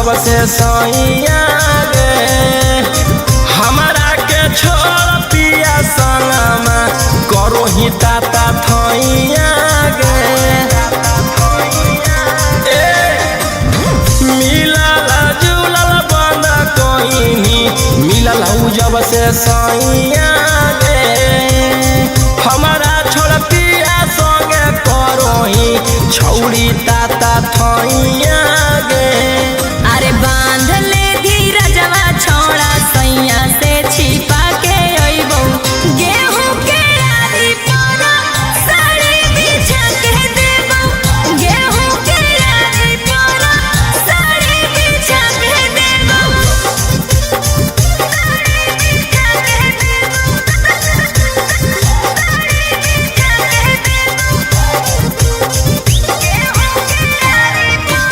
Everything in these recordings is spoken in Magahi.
जब से सैया गे। हमरा के छोड़ पिया संगमा करो ही ताता थैया गे। ए मिलल जुलल बंद कोइनी मिलल जब से सैया गे। हमरा छोड़ पिया संगे करो ही छौड़ी ताता थैया गे। अरे बांध ले धीरजवा छौड़ा सैया से छिपा के अइबौ, गेहूं के आरी पर साड़ी बिछा के देबौ, गेहूं के आरी पर साड़ी बिछा के देबौ, साड़ी बिछा के देबौ, साड़ी बिछा के देबौ, गेहूं के आरी पर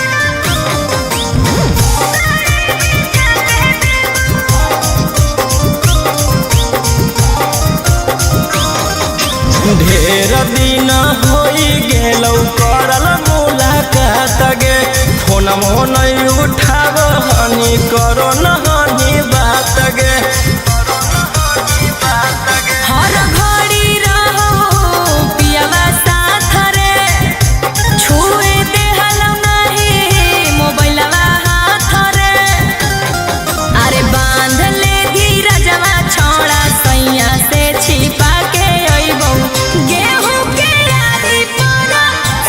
ढेर दिन होई गेलौ करल मुलाकात गे, फोनमो नहीं उठाब हनी करो न हनी बात गे। हर घड़ी रहो पियावा साथ रे, छुए देहलो नाही मोबाइलवा हाथ रे। अरे बांध ले धीरजवा छौड़ा सैया से छिपा के अइबौ, गेहूं के आरी पर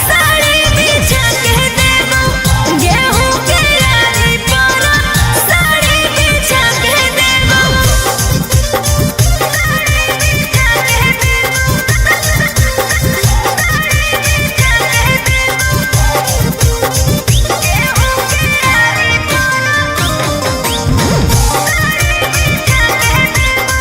साड़ी बिछा के देबौ, गेहूं के आरी पर साड़ी बिछा के देबौ, साड़ी बिछा के देबौ, साड़ी बिछा के देबौ, गेहूं के आरी पर साड़ी बिछा के देबौ।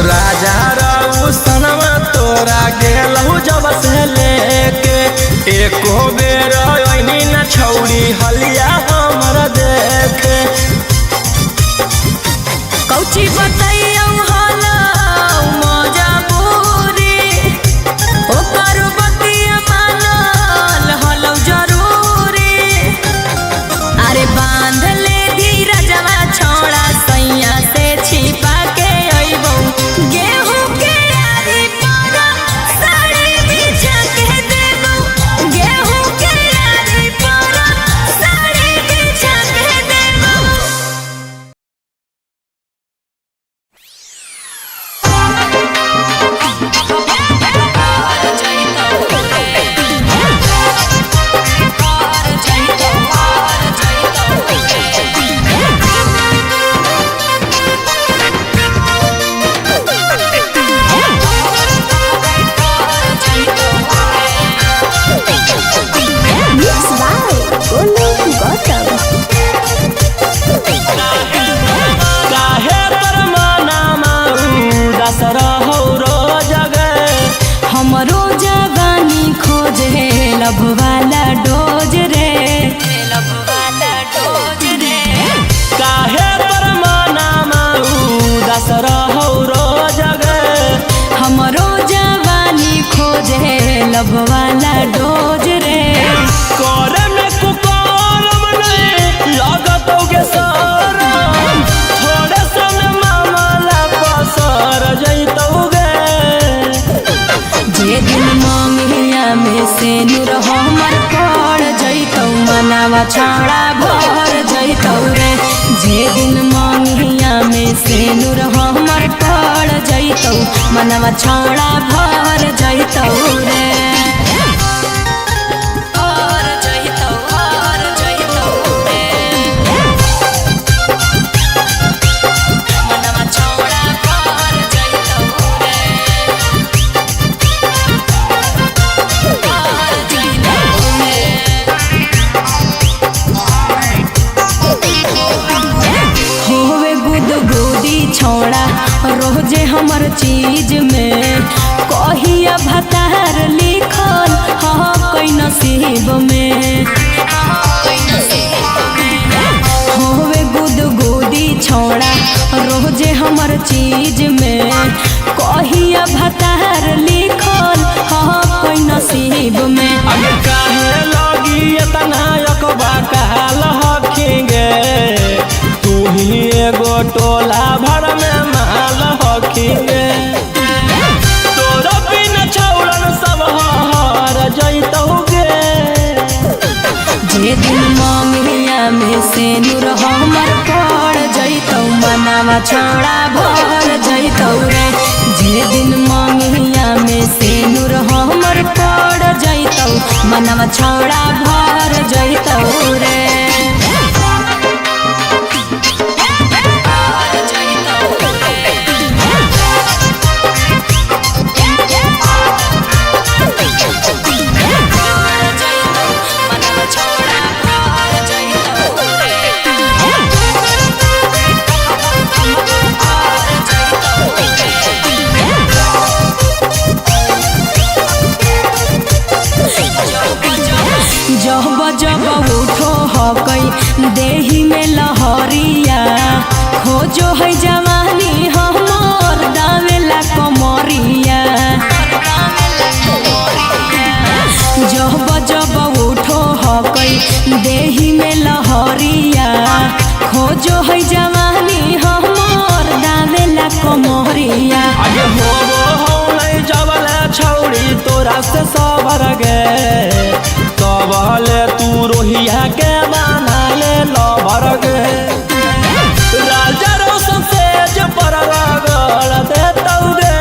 राजा राउ सनमा तोरा गेलहु जब से लेके, एको बेर ऐनी न छौड़ी हलिया हमर देखे। कौची बतैयौ हलौ मजबूरी, ओकर बतिया मानल हलौ जरूरी। अरे बांध ले धीरजवा छौड़ा सैया से छिपा के अइबौ, गेहूं के आरी पर साड़ी बिछा के देबौ, गेहूं के आरी पर साड़ी बिछा के देबौ। Mix by Golu Gautam. काहे पर मनामा उदास रहौ रोज गे। हमरो जवानी खोजे लभ वाला डोज रे, लभ वाला डोज रे। काहे पर मनामा उदास रहौ रोज गे। हमरो जवानी खोजे लभ वाला डोज रे। करे में कुकरम नहीं लागत गे शरम, थोड़े सन मामला पसर जइतौ गे। जे दिन मांगिया में से नूर हमर पड़ जइतौ, मनावा छाड़ा भर जइतौ रे। जे दिन मांगिया में से नूर हमर पड़ जइतौ, मनावा छाड़ा भर जइतौ रे। भर जइतौ, भर जइतौ रे। मनवा छौड़ा भर जइतौ रे। भर जइतौ रे। होवे गुदगुदी छौड़ा रोजे हमर चीज में, कहिया भतार लिखल हाँ कोई नसीब में। होवे गुदगुदी छौड़ा रोजे हमर चीज में, कहिया भतार लिखल हाँ कोई नसीब में। मनवा छौड़ा भर जइतौ रे। जे दिन मंगिया में सेनुर हमर पड़ जइतौ मनवा छौड़ा भर जइतौ रे। जब जब उठो हकई देही में लहरिया खोजो है जवानी हमर दावेला कमरिया। जब जब उठो हकई देही में लहरिया खोजो है जवानी हमर दावेला कमरिया। आगे होबो हौ जबले छौड़ी तोरा से सबर गे तबले तू रोहिया के बना ले लबर गे। राजा रोशन सेज पर रगड़ देतौ गे।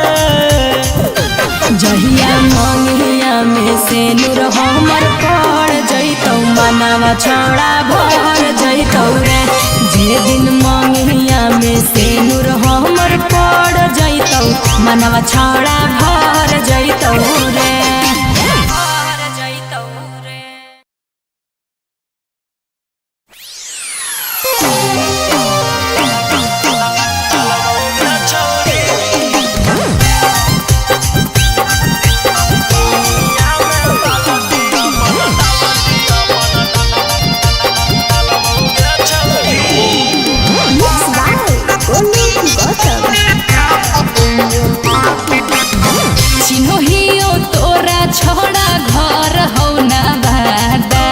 जहिया मंगिया में सेनुर हमर पड़ जइतौ मनवा छौड़ा भर जइतौ रे। जे दिन मंगिया में सेनुर हमर पड़ जइतौ मनवा छौड़ा भर जइतौ रे। Mix by Golu Gautam. चिन्हियो तोरा छोड़ा घर हौ ना बादा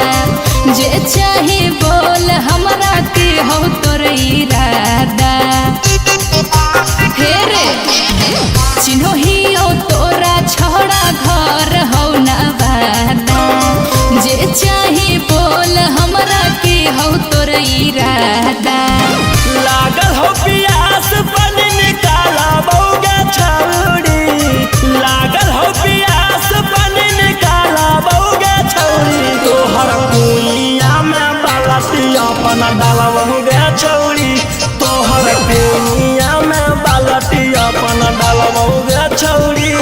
जे चाहे बोल हमरा के हौ तोर इरादा। हे रे चिन्हियो तोरा छोड़ा घर हौ ना बादा जे चाहे बोल हमरा के हौ तोर इरादा। लागल हो पियास पानी निकाला बौगे छौड़ी। लागल हो पियास पानी निकाला बौगे छौड़ी। तोहर कुइया में बालटी अपन डालबौगे छौड़ी। तोहर कुइया में बालटी अपन डालबौगे छौड़ी।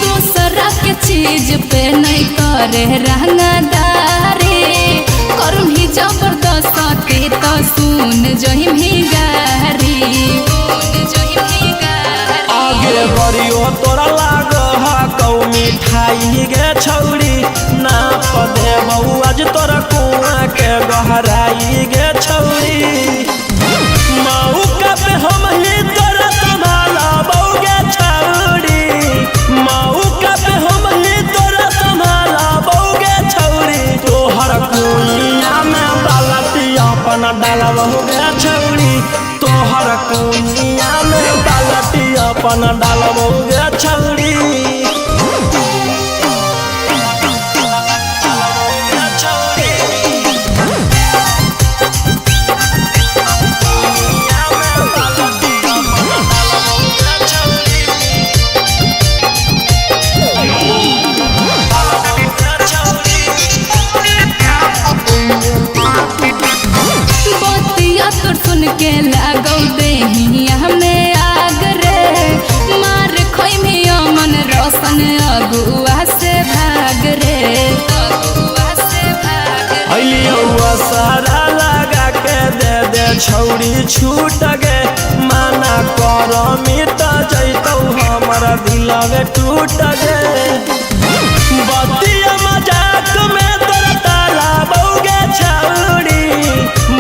दोसरा के चीज पे नहीं करे रंगदारी करूँ ही जबरदस्ती तो सुन जहिम ही गारी। आगे बरियो तोरा लाग कौ मिठाई गे छौड़ी। नाप देबौ आज तोरा कुआं के गहराई गे छौड़ी। मौका पे हम ही तोरा संभाला बौगे छौड़ी। मौका पे हम ही तोरा संभाला बौगे छौड़ी। तोहर कुइया में बालटी अपन डालबौगे छौड़ी। तोहर कुइया में बालटी अपन डालबौगे छौड़ी। बतिया तोर सुन के लागौ देहिया में आग रे मार खोई में अमन रोशन अगुआ से भाग रे। अगुआ से भाग रे। अइयौ सारा लगा के दे दे छौड़ी छूट गे। माना कर मिट जइतौ हमर दिलवे टूट गे। बतिया मजाक में तोरा ताला बौगे छौड़ी।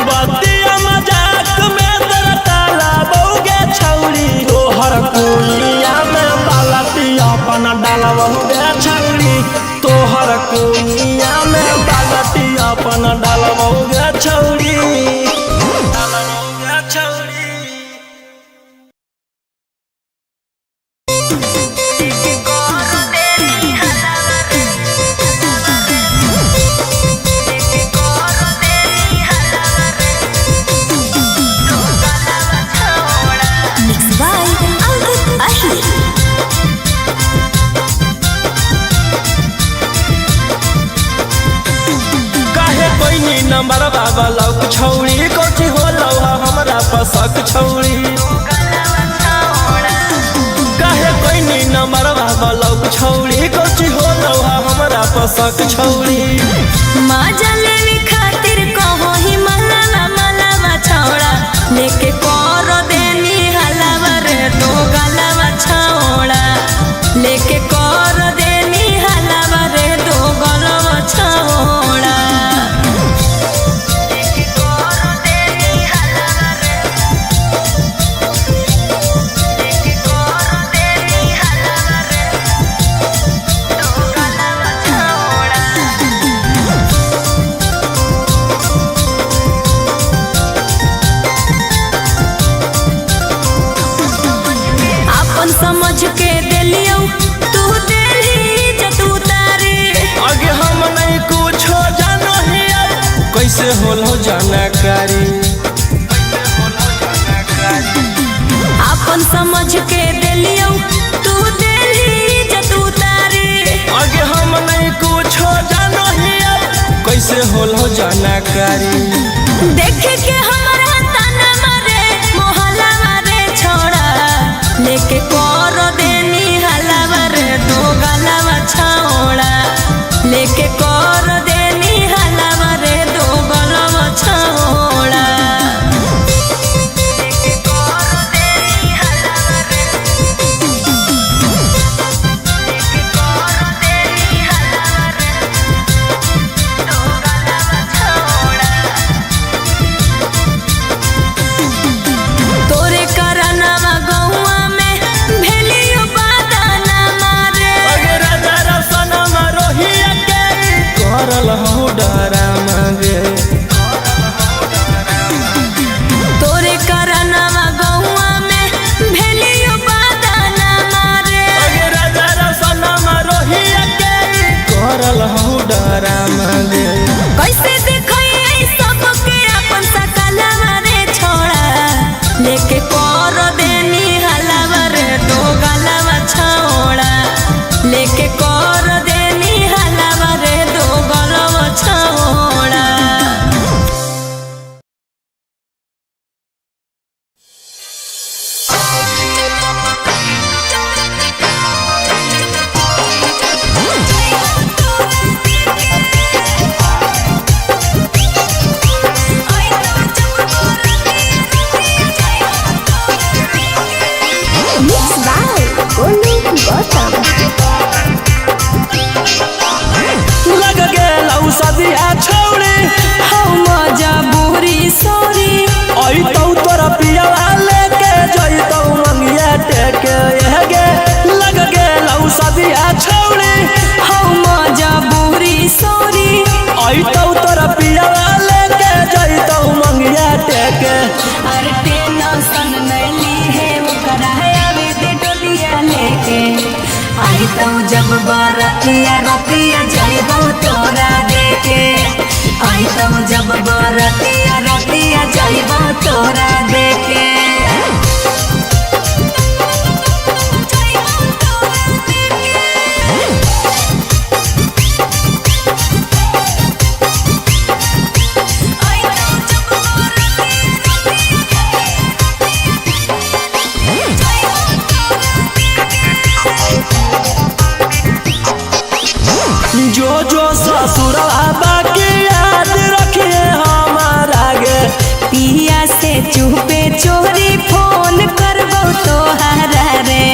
बतिया मजाक में तोरा ताला बौगे छौड़ी। तोहर कुइया में बालटी अपन डालबौगे छौड़ी। तोहर कुइया Mix by Ankit Ahir. काहे कोइनी नंबर बाबा लौक छौरी कथी होलौ हमरा पसक छौरी। काहे कोइनी नंबर बाबा लौक छौरी कथी होलौ हमरा पसक छौरी। मजा लेवे खातिर कहो ही मलावा मलावा छौड़ा लेके कर देनी हलावा रे दो गलावा छौड़ा लेके कर देनी हलावा रे दो गलावा छौड़ा। अपन समझ के देलियौ तू देली इज्जत उतारी। आगे हम नहीं कुछो जानो हिया कैसे होलो जानकारी। अपन समझ के देलियौ तू देली इज्जत उतारी। आगे हम नहीं कुछो जानो हिया कैसे होलो जानकारी। देख के हमरा ताना मारे मोहला मारे छोड़ा लेके कर देनी हलावा रे दो गलावा छौड़ा लेके कर देनी हलावा रे दो गलावा छौड़ा। तोरे करनवा गौआ में भेलियो बादाना मारे। आगे राजा रसनमा रोहिया के करल हो डरा मांगे। तोरे करनवा गौआ में भेलियो बादाना मारे। आगे राजा रसनमा रोहिया के करल हो डरा मांगे। कैसे देखई सबके अपन सकलवा रे छोड़ा लेके कर देनी हलावा रे दो गलावा छौड़ा लेके कर देनी हलावा रे दो गलावा छौड़ा। Mix by Golu Gautam. लग गेलौ सदिया छौड़ी हम मजा बुरी सोरी अइतौ तोरा पियवा लेके जइतौ मंगिया टेके गे। लग गेलौ सदिया छौड़ी हम मजा बुरी सोरी अइतौ तोरा पियवा लेके जइतौ मंगिया टेके। अरे टेंशन नैली है ओकरा आवे दे डोलिया लेके आई तो जब बरतिया रतिया जइबो तोरा देके आई तो जब बरतिया रतिया जइबो तोरा देके। जो जो ससुरवा बाकी याद रखिए हमारा गे। पिया से चुपे चोरी फोन करबो तोहरा रे।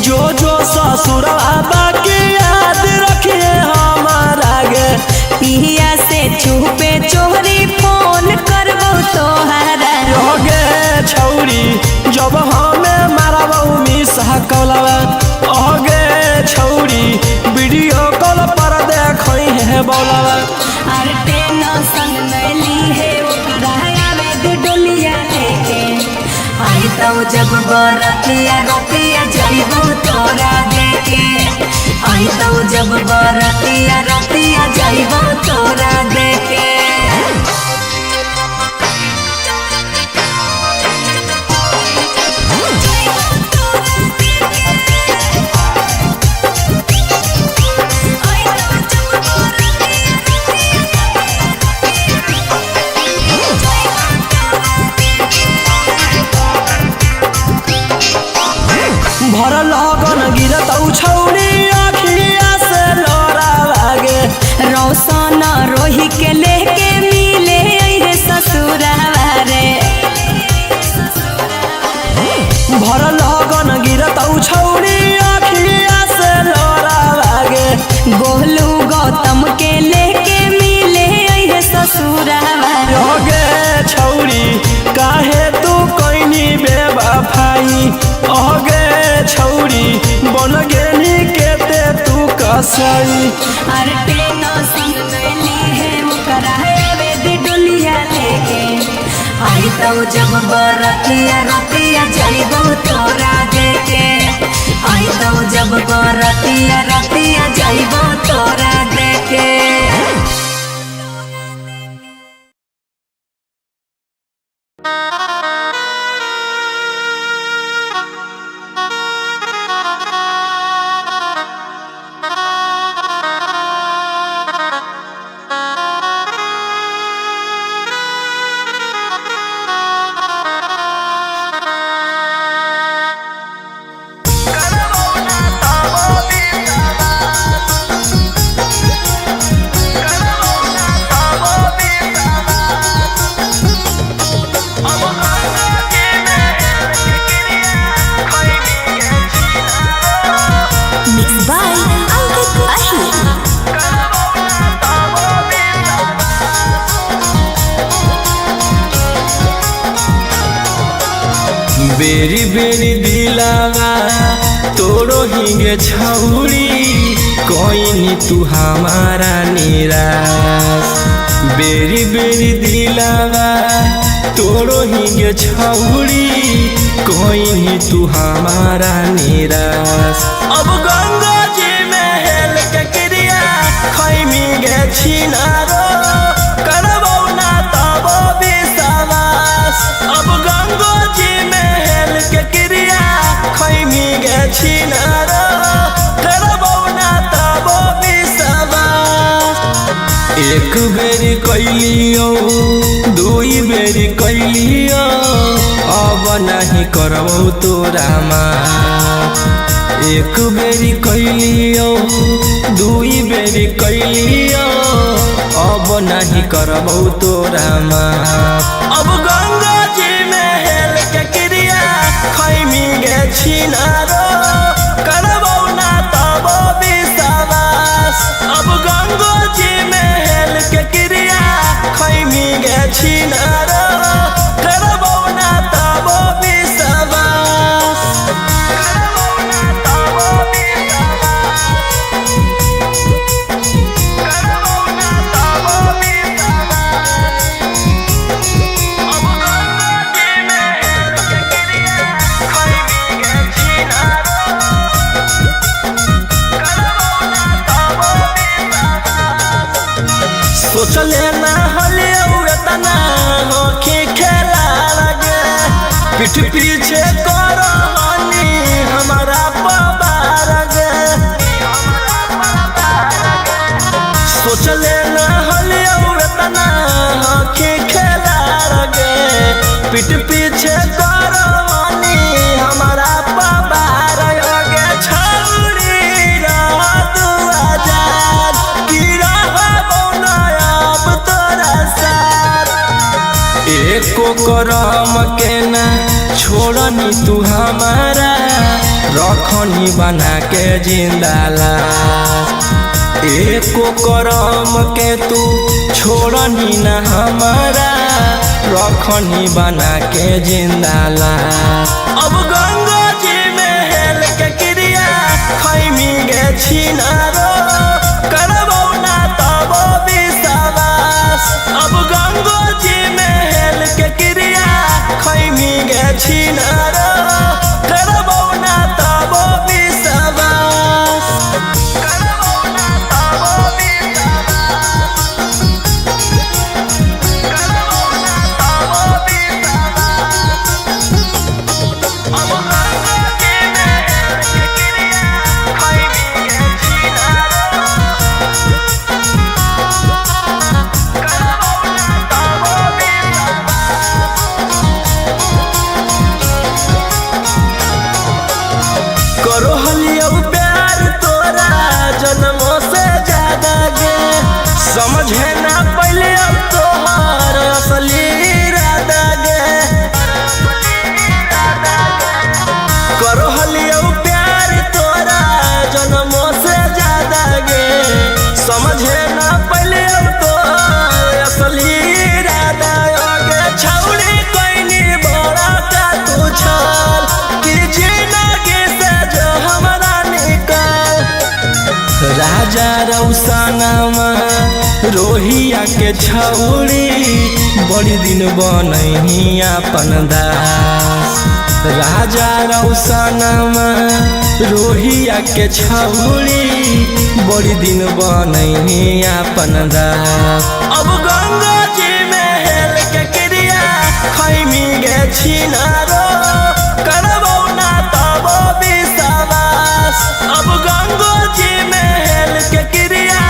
जो जो ससुरवा बाकी याद रखिए हमारा गे। पिया से चुपे चोरी फोन करबो तोहरा रे। गे छौरी जब हमें मारबौ मिसा कौलवा अगे छौरी वीडियो कॉल पर देखई है बौलवा। अरे टेंशन नैली है ओकरा आवे दे डोलिया लेके आई तो जब बरतिया रतिया जइबो तोरा देके। आई तो जब बरतिया रतिया जइबो तोरा देके। भर लगन गिरत छौरी अखिया से लोरा लागे। रोशन रोही के लेके मिले रे ससुरावा रे। भर लगन गिरत छौरी अखिया से लोरा लागे। गोलू गौतम के लेके मिले रे ससुरावा रे। गे छौरी काहे तू कैनी बेवफाई, अगे छौरी बन गेनी केते तू कसाई। अरे टेंशन ली है मुकरा आवे दे डोलिया लेके। आई तो जब बरतिया रतिया जइबो तोरा देके। आई तो जब बरतिया रतिया जइबो तोरा देके। Mixed by Ankit Ahir. बेरी बेरी दिलावा तोरो हिंगे छौरी कोइनी तू हमारा निराश। बेरी बेरी दिलावा तोरो हिंगे छौरी कोइनी तू हमारा निराश। अब गंगा जी में हेल के क्रिया खैमी गे छिनारो करबौ ना तब विश्वास। अब गंगा जी में हेल के क्रिया खैमी गे छिनारो करबौ ना तब विश्वास। एक बेरी कैलियो दुई बेरी कैलियो अब नाही करबौ तोरा माफ। एक बेरी कैलियो दुई बेरी कैलियो अब नाही करबौ तोरा माफ। अब गंगा जी में हेल के क्रिया खैमी गे छिनारो करबौ ना तब विश्वास। अब गंगा जी में हेल के क्रिया खैमी गे छिनारो करबौ ना तब विश्वास। सोचले ना हले एतना होखी खेला लगे, पीठ पीछे करो हनी हमारा पबार गे। सोचले ना हले एतना होखी खेला लगे, पीठ पीछे करो हनी हमारा पबार गे। छौरी रात आजाद की रहबौ ना अब तोरा साथ। एको करम के ना छोड़नी तू हमारा रखनी बना के जिंदाला। एको करम के तू छोड़नी ना हमारा रखनी बना के जिंदाला। अब गंगा जी में हेल के क्रिया खैमी गे छिनारो करबौ ना तब विश्वास। अब गंगा जी में हेल के क्रिया खैमी गे छिनारो। समझे ना पहले अब तोहार असली इरादा गे। करो हलियो प्यार तोरा जन्मों से ज्यादा गे। समझे ना पहले अब तोहार असली इरादा गे। छौड़ी कोई बड़ा का तू छल कि जिंदगी से जो हमारा निकल। राजा रौसनमा रोहिया के छौड़ी बड़ी दिन बनही अपन दास। राजा रौसनमा रोहिया के छौड़ी बड़ी दिन बनही अपन दास। अब गंगा जी में हेल के क्रिया खैमी गे छिनारो करबौ ना तबो विश्वास। अब गंगा जी में हेल के क्रिया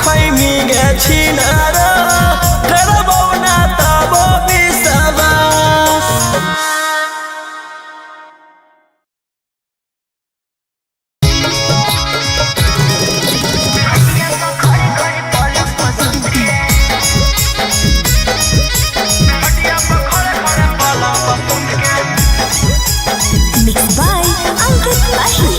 खैमी गे छिनारो करबौ ना तबो विश्वास। Mixed by Ankit Ahi.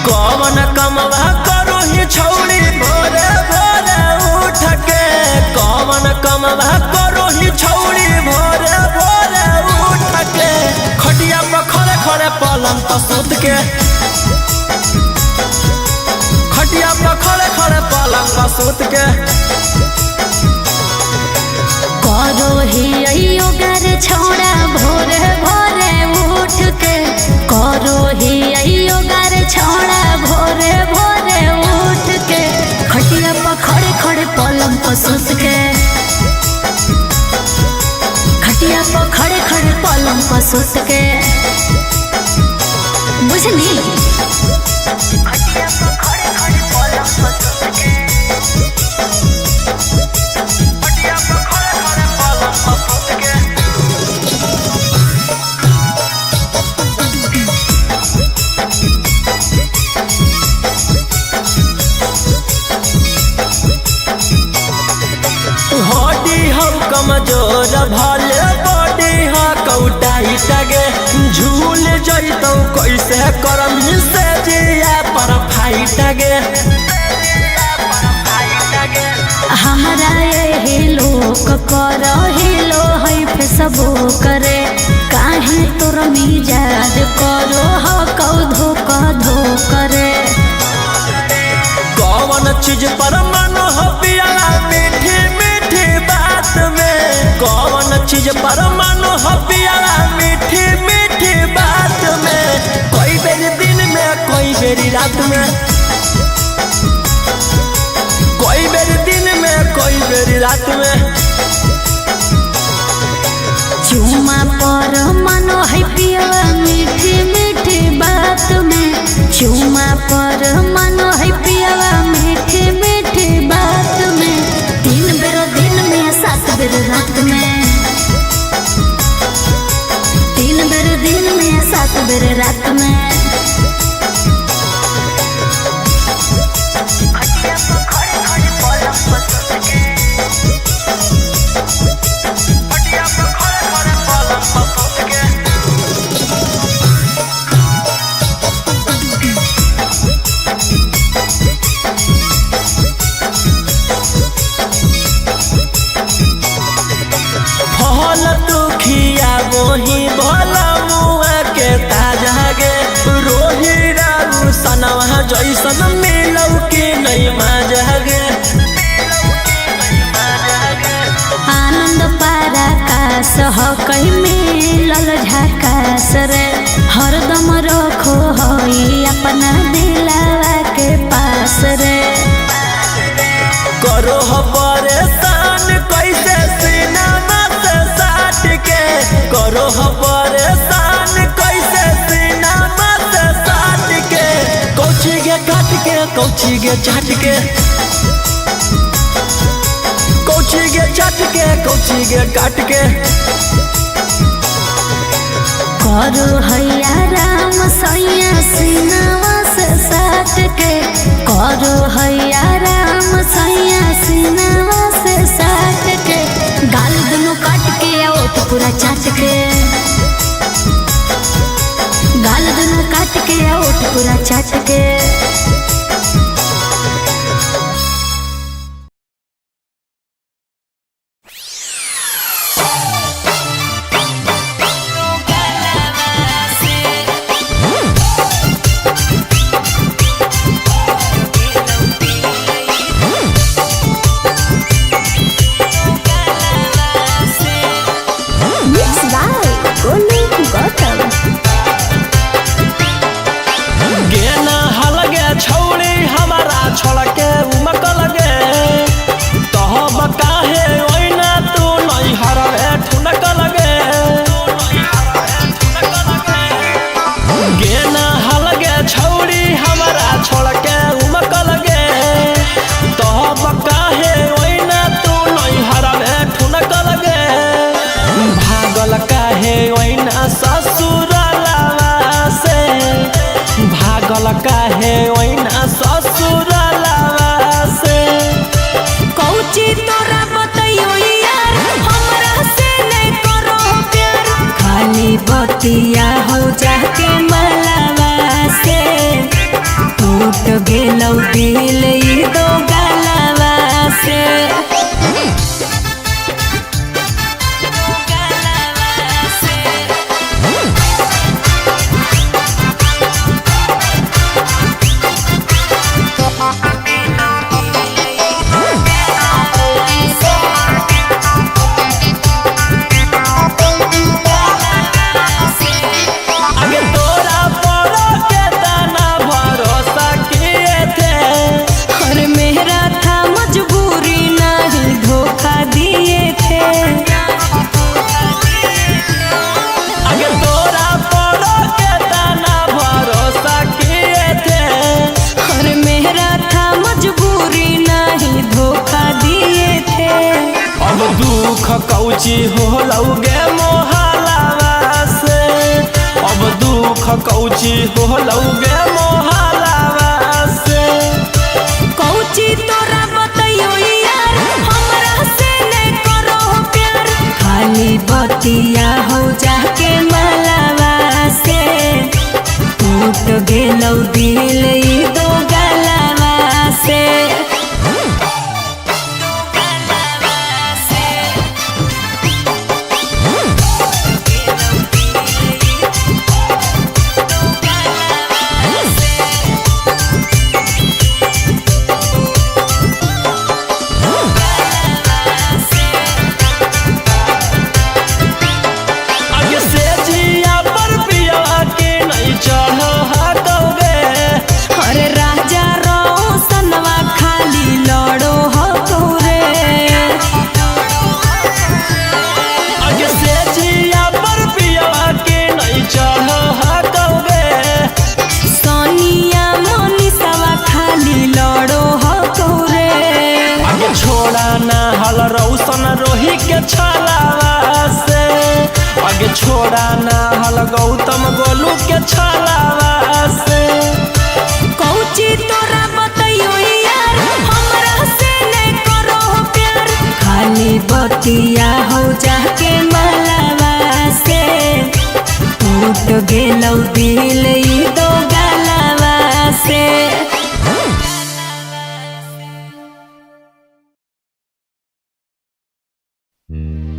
कौन कमवा करो ही छौड़ी भोरे भोरे उठ के। कौन कमवा करो ही छौड़ी भोरे भोरे उठ के। खटिया पर खड़े खड़े पलंग पर सुत के। खटिया पर खड़े खड़े पलंग पर सुत के। करो ही अइयो गर छौड़ा भोरे भोरे उठ के। करो ही अइयो गर छौड़ा भोरे भोरे उठ के। खटिया पर खड़े खड़े पलंग पर सुत के। खटिया पर खड़े खड़े पलंग पर सुत के। बुझली। खटिया पर खड़े खड़े पलंग पर सुत के। खटिया पर खड़े खड़े पलंग पर सुत के। हड्डी हम कमजोर भले बॉडी हा कौटाई टगे। झूल जैतौ कैसे करम से जिया पर फाइट गे। हमरा एही लोक कर हिलो है फेसबुक करे। काहे तोर मिजाज करो ह कौ धोक धो करे। कौन चीज पर मन हो पियाला मीठी मीठी बात में। कौन चीज पर मन हो पियाला मीठी मीठी बात में। कोई बेरी दिन में कोई बेरी रात में। कोई बेरी दिन में कोई बेरी रात में। चुमा पर मनो है पियाला मीठी मीठी बात में। चुमा पर मनो है पियाला मीठी मीठी बात में। 3 बेर दिन में 7 बेर रात में। 3 बेर दिन में 7 बेर रात में। खटिया पर खड़े खड़े पलंग पर सुत के। खटिया पर खड़े खड़े पलंग पर सुत के। फल दुखिया वही भला मुआ के ताजा गे। रोही रारू सनवा जैसन मिलौ के नहीं मजा गे। आनंद पराकाश हो कहीं मिलल झकास रे। हरदम रखो होई अपना दिलावा के पास रे। करो हो परेशान कैसे सीना से साट के। करो हो परेशान कैसे सीना से साट के। कौची गे काट के कौची गे चाट के। कौची गे चाट के कौची गे काट के। करो हैया राम सैया सिनावा से साट के, करो हैया राम सैया सिनावा से साट के, गाल दुनु काट के आ ओठ पूरा चाट के, गाल दुनु काट के आ ओठ पूरा चाट के। Mix by Golu Gautam. गेना हलगे छौड़ी हमारा छोड़ के उमक लगे, तहब काहे ओइना तू नहीं हरवे ठुनक लगे। गेना हलगे छौड़ी हमारा छोड़ के उमक लगे, तहब काहे ओइना तू नहीं हरवे ठुनक लगे। भागल काहे ओइना ससुरलावा से, भागल काहे ओइना ससुरलावा से। कौची तोरा बतैयो यार, हमरा से नहीं करो प्यार। खाली बतिया हो जाके मलावा से, टूट गेलौ दिल ई दो गलावा से। आगे तोरा पड़ो के दाना भरोसा किए थे, और मेरा था मजबूरी नहीं धोखा दिए थे। आगे तोरा पड़ो के दाना भरोसा किए थे, और मेरा था मजबूरी नहीं धोखा दिए थे। अब दुख कौची होलौगे मोहलावा से, अब दुख कौची होलौगे मोहलावा से। कौची तोरा बतैयो यार, हमरा से नहीं करो प्यार। खाली बतिया हो जाके मलावा से, टूट गेलौ दिल ई दो गलावा से। आगे से जिया पर पिया के नहीं चढ़ हटोगे, अरे राजा रोशनवा खाली लड़ो हो रे। आगे से जिया पर पिया के नहीं चढ़ हटोगे। सोनिया मनीषावा खाली लड़ो हो रे। आगे छोड़ा ना हल रौशन रोही के छलावा से, आगे छोड़ा ना हल गौतम गोलू के छलावा से। कौची तोरा बतैयो यार, हमरा से नहीं करो प्यार। खाली बतिया हो जाके मलावा से, टूट गेलौ दिल ई दो गलावा से। Thank you.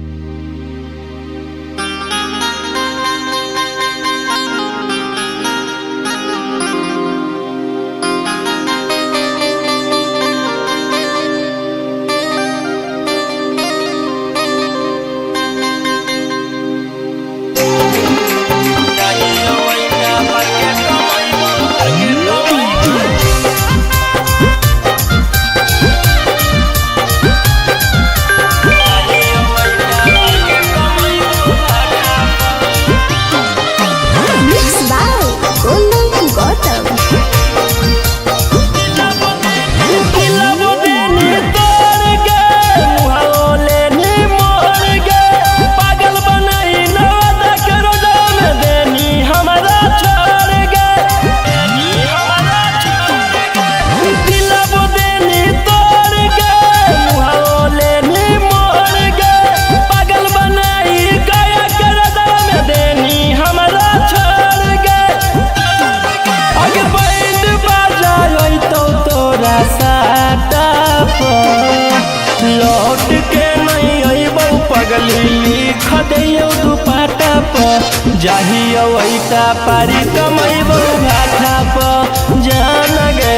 के नहीं अइबौ पगली लिख दियौ दुपाटा पर जाही अवैता पारी कमैबौ भाटा पर जान गे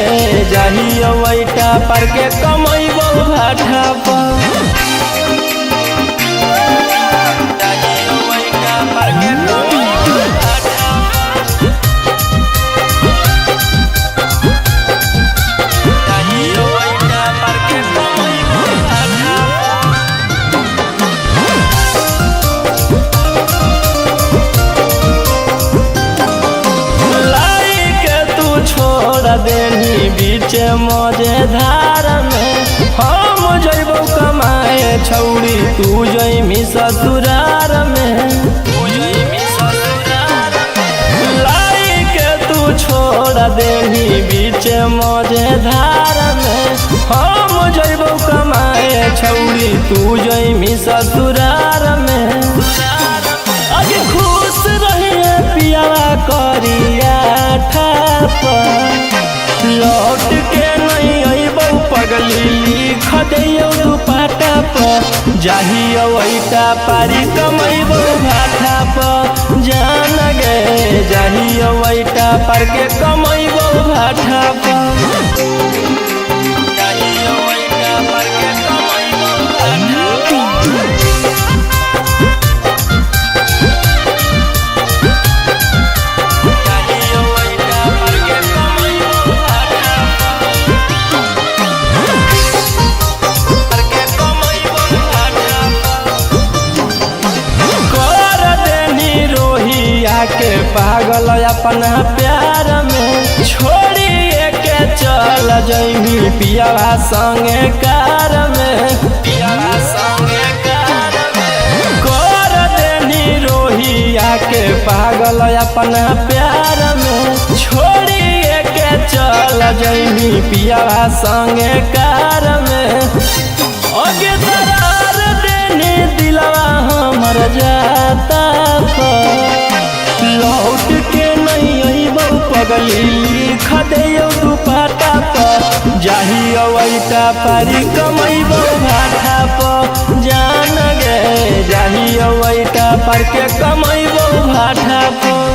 जाही अवैता पर के कमैबौ भाटा पर जाही अवैता पर के कमैबौ भाटा पर। जाही अवैता पर के कमैबौ भाटा पर। लाई के तू छोड़ देनी बीच मजेधार में हम जइबौ कमाए छौड़ी तू जइमी ससुरार में तू जइमी ससुरार में। लाई के तू छोड़ देनी बीच मजेधार में हम जइबौ कमाए छौड़ी तू जइमी ससुरार में। अगे खुश रहिए पियावा करिया ठाप लौट के नहीं अइबौ पगली लिख दियौ दुपाटा पर जाही अवैता पारी कमैबौ भाटा पर जान गे जाही अवैता पर के कमैबौ भाटा पर जाही अवैता पर के कमैबौ भाटा पर। जाही अवैता पर के कमैबौ भाटा पर के कमैबौ भाटा पर। कर देनी रोहिया के पागल अपना प्यार में छोड़ी के चल जइमी पियावा संगे कार में पियावा संगे कार में। कर देनी रोहिया के पागल अपना प्यार में छोड़ी के चल जइमी पियावा संगे कार में। अगे दरार देनी दिलवा हमर जाता पर लौट के नहीं अइबौ पगली लिख दियौ दुपाटा पर जाही अवैता पारी कमैबौ भाटा पर जान गे जाही अवैता पर के कमैबौ भाटा पर।